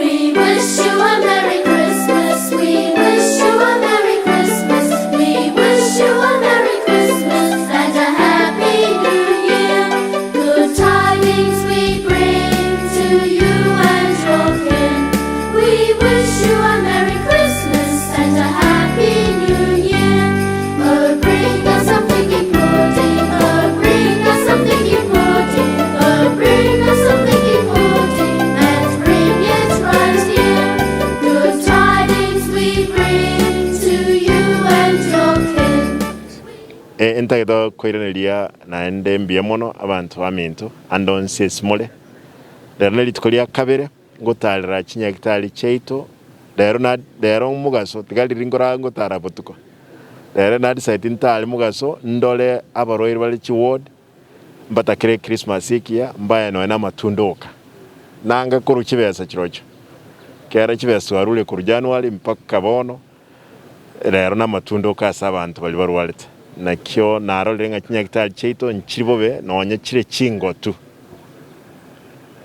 We wish you a Merry Christmas. We wish you a Merry Christmas. We wish you a Merry Christmas and a Happy New Year. Good tidings we bring to you and your kin. We wish you a Merry Christmas and a Happy New Year. Oh, bring us a figgy pudding. Oh, bring us a figgy pudding. Oh, bring us a figgy pudding and bring it right here. Good tidings we bring to you and your kin. Ntagete koiraneria naende mbuya mono abanto baminto ande onsi ase more. Rero nerituko ria kabere ngotarera chinyagitari chiaito, rero na rero mogaso tiga riria nkora ngotara botuko. Rero na decide ntare mogaso ndore abarwaire bare chiward, mbatakere echristmas ekiya, mbae nonya na amatunda oka. Nanga korwa chibesa chirochio, kera chibesa twarure korwa January mpaka bono, Rero namatunda oka ase abanto baria barwarete. Nakio narorire ng'a chinyagitari chiaito nchiri bobe nonya chire chingotu.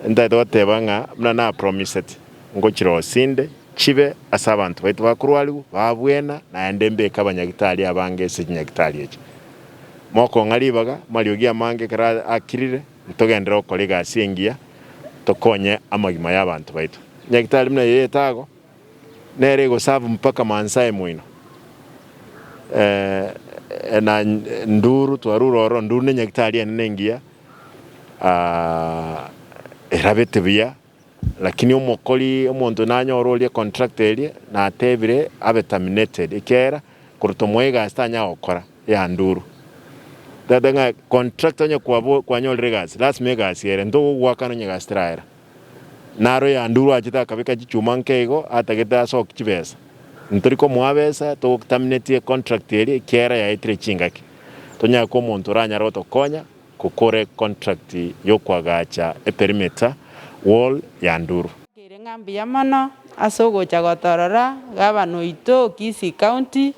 Ntagete goteba ng'a buna napromisete, ngochirosia inde chibe ase abanto baito bakorwarigwa, babwena, naende mbeke abanyagitari abange ase chinyagitari echi. Mokong'a ribaga, amariogi amange ekero akirire, ntogenderere gokora egasi engiya, tokonye amagima y'abanto baito. Nyagitari buna eye etago. Nere egoserve mpaka mansae moino na nduru twarure ororo nduru ne nyagetari enene engiya erabete buya lakini omokori omonto nanyore oria contractor eria natebire abe terminated ekiagera korwa tomoa egasi tanya gokora ya nduru. Totebe ng'a contractor onye kwabo kwanyorire egasi lasima egasi ere ntogogoakana onye egasi teraera. Naro Yanduru achete akabeka chichuma nke igo atagete asoki chibesa. Ntori komoa besa togoterminate econtract eria ekiagera yaetire chingaki. Tonyare koa omonto oranyare gotokonya gokora econtract yokoagacha eperimeter wall ya Nduru. Nkeire ng'a mbuya mono ase ogocha gotorora gavana oito o Kisii County,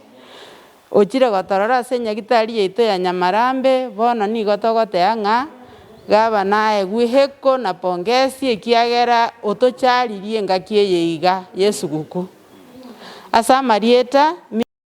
Ochire gotorora ase enyagitari yaito ya Nyamarambe, bono nigo togoteba ng'a gavana aegwe heko na pongesi ekiagera otocharirie engaki eye iga y'esuguku. Ase amarieta.